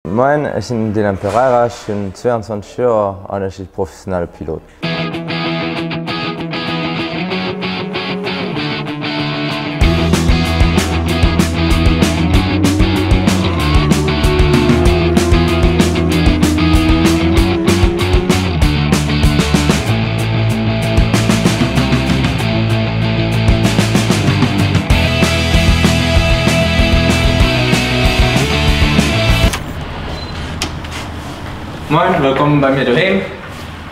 Moien, ech sinn den Dylan Pereira, ech hunn 22 Joer an ech si professionelle Pilot. Moin, wëllkomm bei mir doheem.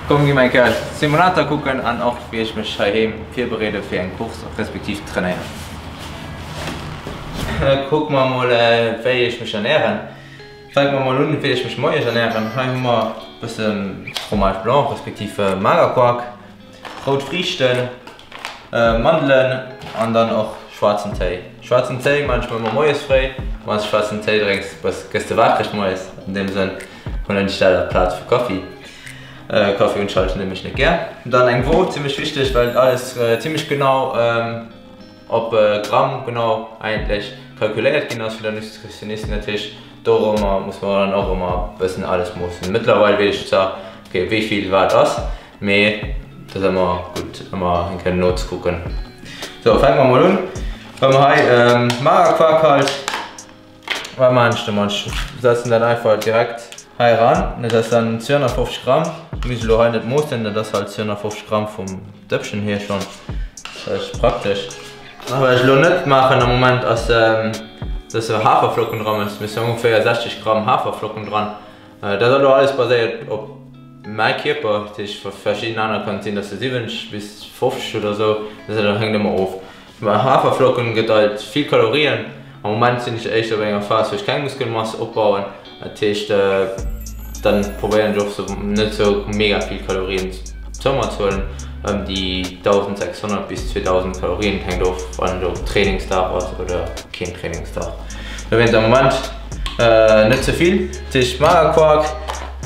Komm gi mer eng Kéier Simulator kucken an och wéi ech mech heiheem virbereede fir eng Course respektiv trainéieren. Kucke mer mol wéi ech mech ernähren. Fänke mer mol un wéi ech mech moies ernähren. Hei hu mer bësse Fromage blanc respektiv Magerquark, rout Friichten, Mandelen an dann och schwaarzen Téi. Schwaarzen Téi maan ech mer ëmmer moies fréi. Wann s de schwaarzen Téi drénks, bass, gëss de waakreg moies. An deem Sënn huelen ech dat aplaz vu Kaffi. Kaffi hunn ech halt nämlech net gär. Dann eng Wo, zimmlech wichteg, well alles zimmlech genau op Gramm genau eigentlech kalkuléiert ginn ass vun der Nutritionistin. Dat heescht dorëmmer muss mer dann och ëmmer bëssen alles moossen. Mëttlerweil weess ech zwar, okay, wéi vill wat ass. Mee et ass ëmmer gutt ëmmer eng Kéier nozekucken. Sou, fänke mer mol un. Wa mer hei Magerquark halt, wat maachen ech domat? Ech setzen dat einfach direkt hei eran. Dat ass dann 250 Gramm. Muss ech elo hei net moossen, dat ass halt 250 Gramm vum Dëppchen hier schonn. Dat ass praktesch. Wat ech elo net maachen am Moment ass, dass se Haferflocken dran ass. Mir si ongeféier 60 Gramm Haferflocken dran. Dat ass elo alles baséiert op mäi Kierper, dat heescht fir verschidden aner kann et sinn, dass se 70 bis 50 oder esou, dat hänkt ëmmer of. Bei Haferflocken gëtt alt vill Kalorien. Am Moment sinn ech éischter op enger Phas wou ech keng Muskelmass opbauen, dat heescht dann probéieren ech och sou net sou mega vill Kalorien zou mer ze huelen, ëm déi 1600 bis 2000 Kalorien, hänkt of wann elo Trainingsdag ass oder keen Trainingsdag. Dowéinst am Moment net ze vill. Dat heescht Magerquark,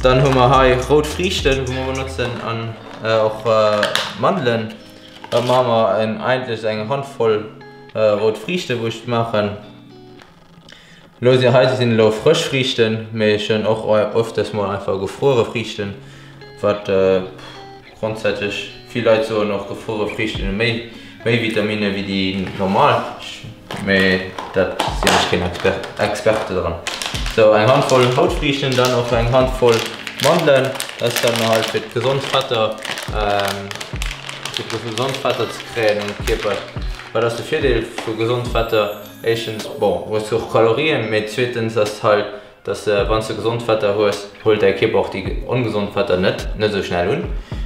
dann hu mer hei rout Friichten wou mer benotzen an och Mandelen. Da maache mer eigentlech eng Handvoll rout Friichten wou ech maachen. Elo sinn hei sinn elo frësch Friichten, mee ech hunn och öfters mol einfach gefruere Friichten, wat grondsätzlech vill Leit soen och gefruere Friichten hu méi méi Vitamine wéi déi normal, mee dat sinn ech keen Expert Experte dran. Sou eng Handvoll rout Friichten, dann och eng Handvoll Mandelen, dat ass dann halt fir d'gesond Fetter fir d'gesond Fetter ze kréien am Kierper. Wat ass de Virdeel vu gesond Fetter? Éischtens, bon, hues du och Kalorien, mee zweetens ass halt, dass wann s du gesond Fetter hues, huelt däi Kierper och déi ongesond Fetter net net esou schnell un.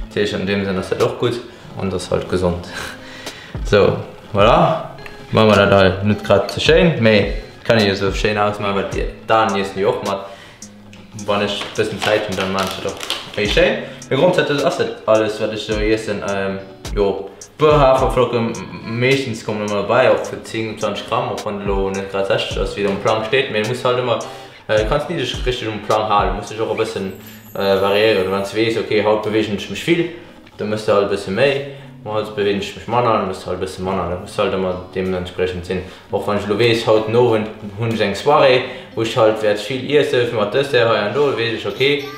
Dat heescht an deem Sënn ass dat och gutt an ass halt gesond. Sou, voilà, maache mer dat hei net grad ze schéin, mee kann ee jo sou schéin ausmaachen, well d'Aen iessen jo och mat. Wann ech bëssen Zäit hunn, dann maan ech dat och méi schéin. Mee grondsätzlech ass dat alles wat ech sou iessen. Jo, puer Haferflocken meeschtens kommen ëmmer derbäi, och fir 10, 20 Gramm, och wann et elo net grad 60 ass wéi et am Plang steet. Mee muss halt ëmmer, du kanns ni dech richteg um Plang halen, muss dech och e bëssen variéieren. Wann s de weess, ok haut beweegen ech mech vill, Da mëss de halt e bësse méi, ma haut beweegen ech mech manner, da mëss de halt e bësse manner. Dat muss halt ëmmer deementspriechend sinn. Och wann ech elo weess, haut den Owend hunn ech eng Soirée, wou ech halt wäert vill iesse fir mat Dessert hei an do, da weess ech, ok,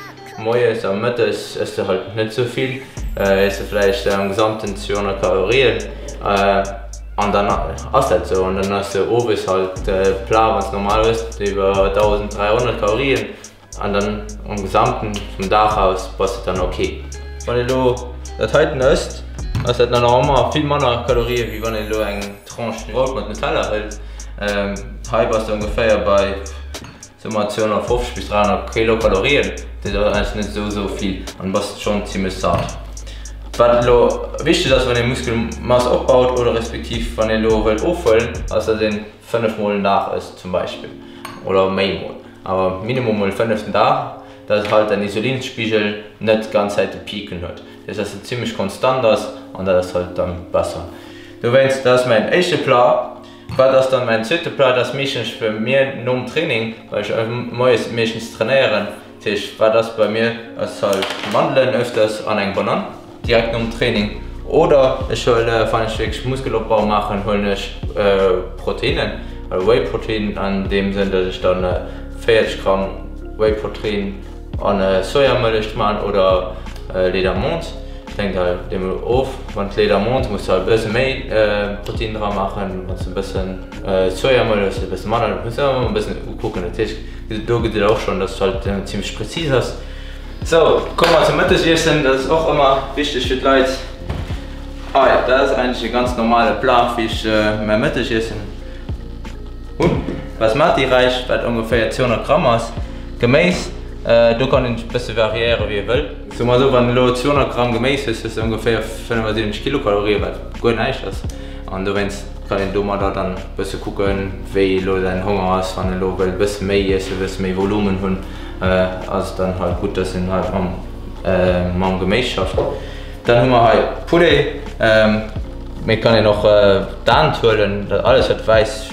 moies a mëttes ëss de halt net esou vill, ëss de vläicht am Gesamten 200 Kalorien an dann ass dat esou. An dann ass de owes halt Plat, wann s de normal hues, iwwer 1.300 Kalorien. An dann am Gesamten vum Dag aus bass de dann ok. Wann een elo dat heiten ësst, ass dat nach ëmmer vill manner Kalorien wéi wann een elo eng Tranche Brout mat Nutella hëlt. Hei bass de ongeféier bei soe mer 250 bis 300 Kilokalorien, dat ass eigentlech net esou esou vill an bass schonn zimmlech sat. Wat elo wichteg ass wann ee Muskelmass opbaut oder respektiv wann een elo wëllt ofhuelen, ass dat een 5 mol den Dag ësst zum Beispill oder méi mol. Awer minimum mol 5 den Dag, dass halt den Insulinspigel net d'ganz Zäit de Piken huet. Dat heescht, dass en zimmlech konstant ass an dat ass halt dann besser. Dowéinst, dat ass mäin éischte Plat. Wat ass dann mäin zweete Plat? Dat ass meeschtens bei mir nom Training, well ech moies meeschtens trainéieren. Dat heescht, wat ass bei mir, ass halt Mandelen öfters an eng Banann direkt nom Training. Oder ech huele, wann ech wierklech Muskelopbau maachen, huelen ech Proteinnen, also Whey Protein an deem Sënn, dass ech dann 40 Gramm. Whey Protein an Sojamëllech man oder Lait d'amande. Dat hänkt halt deemno of. Wann Lait d'amande muss de halt e bësse méi Protein dra maachen, wann s de e bëssen Sojamëllech hues de e bësse manner. Dat muss de ëmmer e bëssen ukucken. Dat heescht do gëtt et och schonn, dass et halt zimmlech prezis ass. Sou, komme mer zum Mëttegiessen. Dat ass och ëmmer wichteg fir d'Leit. Ah jo, dat ass eigentlech e ganz normale Plat wéi ech mäi Mëttegiessen hunn. Basmati-Räis, wat ongeféier 200 Gramm ass, Geméis, do kann een e bësse variéiere wéi ee wëll. Soe mer esou, wann de elo 200 Gramm Geméis hues, hues de ongeféier 75 Kilokalorien, wat guer näischt ass. An dowéinst kann een domadder dann e bësse kucken, wéi elo säin Honger ass. Wann e elo wëll e bësse méi iessen, e bësse méi Volumen hunn, ass et dann halt gutt, dass een halt mam Geméis schafft. Dann hu mer hei Poulet, mee et kann een och Dand huelen, alles wat wäiss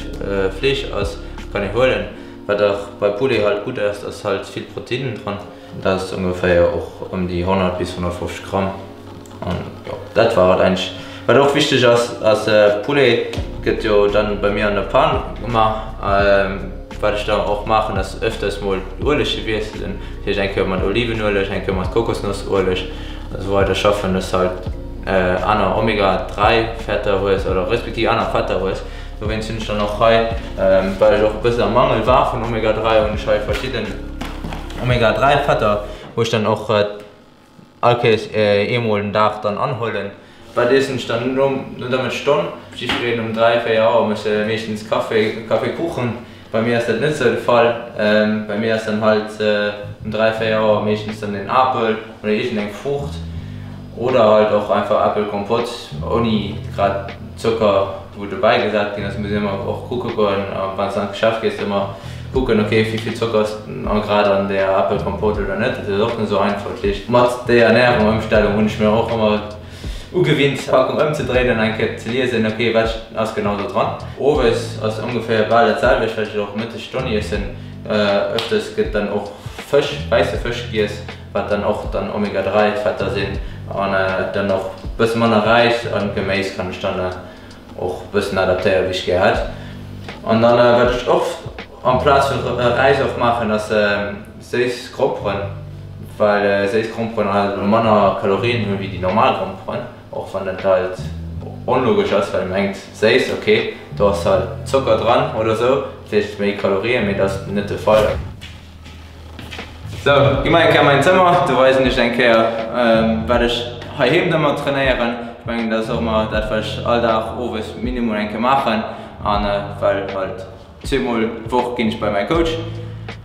Fleesch ass kann een huelen. Wat och bei Poulet halt gutt ass, ass halt vill Proteinen dran. Dat ass ongeféier och ëm déi 100 bis 150 Gramm an jo dat war et eigentlech. Wat och wichteg ass, ass Poulet gëtt jo dann bei mir an der Pan gemaach. Wat ech dann och maachen ass öfters mol d'Uelege wiesselen, dat heescht eng Kéier mat Olivenueleg, eng Kéier mat Kokosnossueleg a sou weider schaffen, dass halt aner Omega 3 Fetter hues oder respektiv aner Fetter hues. Dowéinst hunn ech dann och hei, well ech och e bëssen am Mangel war vun Omega 3, hunn ech hei verschidden Omega 3 Fetter, wou ech dann och all Kéiers eemol den Dag dann anhuelen. Wat iessen ech dann no der Mëttesstonn? Jiddwereen um 3, 4 Auer mécht meeschtens Café, Kaffeekuchen. Bei mir ass dat net sou de Fall. Bei mir ass dann halt um 3, 4 Auer meeschtens dann en Apel oder iergendeng Fruucht oder halt och einfach Äppelkompott ouni grad Zocker wou dobäi gesat ginn ass. Muss een ëmmer och kucke goen, wann s de an d'Geschäft gees, ëmmer kucken, ok wéi vill Zocker ass grad an där Äppelkompott oder net. Dat ass och net sou einfach. Dat heescht mat déi Ernärung-Ëmstellung hunn ech mir och ëmmer Ugewinnt d'Packung ëmzedréinen an eng Kéier ze liesen, ok, wat ass genau do dran. Owes ass ongeféier bal dat selwecht, wat ech och Mëtteg Stonn iessen. Ëfters gëtt dann och Fësch, wäisse Fësch giess, wat dann och dann Omega 3 Fetter sinn an dann och bësse manner Räis an Geméis kann ech dann och bëssen adaptéieren, wéi ech gär hätt. An dann wat ech och amplaz vun Räis och maachen ass Séiss Gromperen, well séiss Gromperen halt elo manner Kalorien hunn wéi déi normal Gromperen, och wann dat halt onlogesch ass, well ee mengt séiss, ok do ass halt Zocker dran oder sou, dat heescht méi Kalorien, mee dat ass net de Fall. Sou, gi mer eng Kéier a mäin Zëmmer, do weisen ech eng Kéier wat ech heiheem domat trainéieren. Ech mengen dat ass och ëmmer dat wat ech all Dag owes minimum eng Kéier maachen an well halt. Zweemol d'Woch ginn ech bei mäi Coach.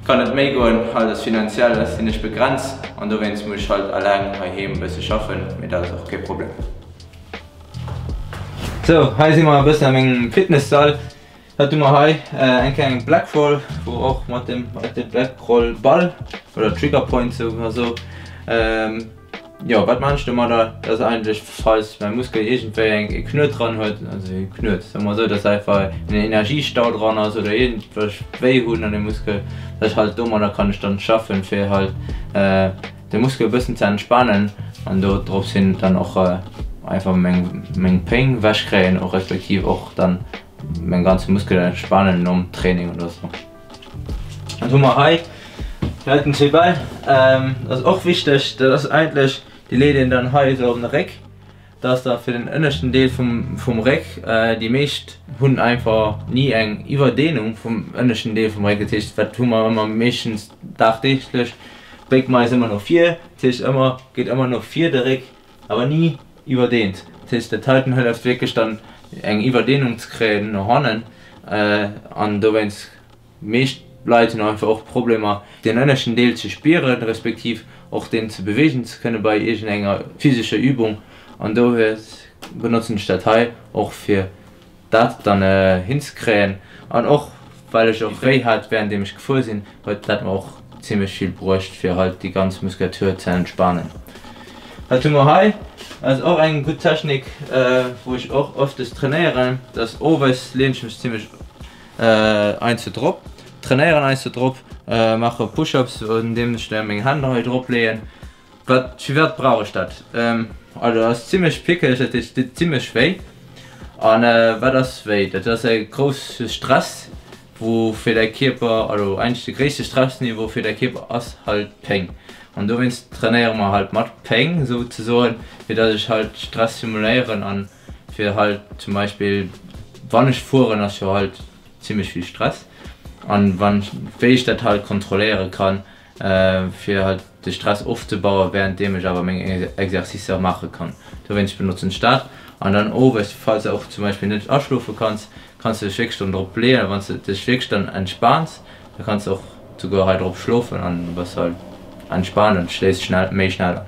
Kann net méi goen, halt ass finanziell sinn ech begrenzt an dowéinst muss ech halt alleng heiheem e bësse schaffen, mee dat ass och kee Problem. Sou, hei si mer e bëssen a mengem Fitnesssall. Wat hu mer hei? Eng kleng Blackroll, wou och mat dem Blackroll Ball oder Trigger Point sou oder sou. Jo, wat maan ech domadder? Dat ass eigentlech falls mäi Muskel iergendwéi eng e Knuet dran huet, also e Knuet, soe mer esou, dass einfach en Energiestau dran ass oder iergendwech wéi hunn an dem Muskel, dass ech halt domadder kann ech dann schaffen, fir halt de Muskel e bëssen ze entspanen an do drops hin dann och einfach meng meng Péng wech kréien, respektiv och dann meng ganze Muskel entspanen nom Training oder sou. Dann hu mer hei déi heiten zwee Bäll. Dat ass och wichteg, dat ass eigentlech, déi leet een dann hei esou op den Réck. Dat ass da fir den ënneschten Deel vum vum Réck. Déi meescht hunn einfach ni eng Iwwerdehnung vum ënneschten Deel vum Réck. Dat heescht, wat hu mer ëmmer meeschtens dagdeeglech, bécke mer eis ëmmer no vir. Dat heescht ëmmer, geet ëmmer no vir de Réck, awer ni iwwerdeent. Dat heescht, dat heiten hëlleft wierklech dann eng Iwwerdehnung ze kréien no hannen an dowéinst meescht Leit hunn einfach och Problemer deen ënneschten Deel ze spieren, respektiv och deen ze beweegen ze kënne bei iergendenger physescher Übung an dohier benotzen ech dat hei och fir dat dann hinzekréien an och well ech och wéi hat währenddeem ech gefuer sinn, huet dat mer och zimmlech vill bruecht fir halt déi ganz Muskulatur ze entspanen. Wat hu mer hei? Dat ass och eng gutt Technik wou ech och öfters trainéieren, dat ass owes leen ech mech zimmlech einzel drop, trainéieren einzel drop, maache Push-ups andeem ech meng Hänn hei drop leeën. Wat, firwat brauch ech dat? Also dat ass zimmlech pickeleg, dat heescht et deet zimmlech wéi. An wat ass wéi? Dat ass e grousse Stress, wou. wou fir däi Kierper, also eigentlech de gréisste Stressniveau fir däi Kierper ass halt d'Péng. An dowéinst trainéiere mer halt mat Péng souzesoen, fir datt ech halt Stress simuléieren an fir halt zum Beispill wann ech fueren ass jo halt zimmlech vill Stress an wann wéi ech dat halt kontrolléiere kann fir halt de Stress ofzebauen während deem ech awer meng Exercicer maache kann. Dowéinst benotzen ech dat. An dann owes falls de och zum Beispill net aschlofe kanns, kanns de dech wierklech dann drop leeën a wann s de dech wierklech dann entspaans, da kanns de och souguer hei drop schlofen an bass halt entspaant an schléifs schnell méi schnell an.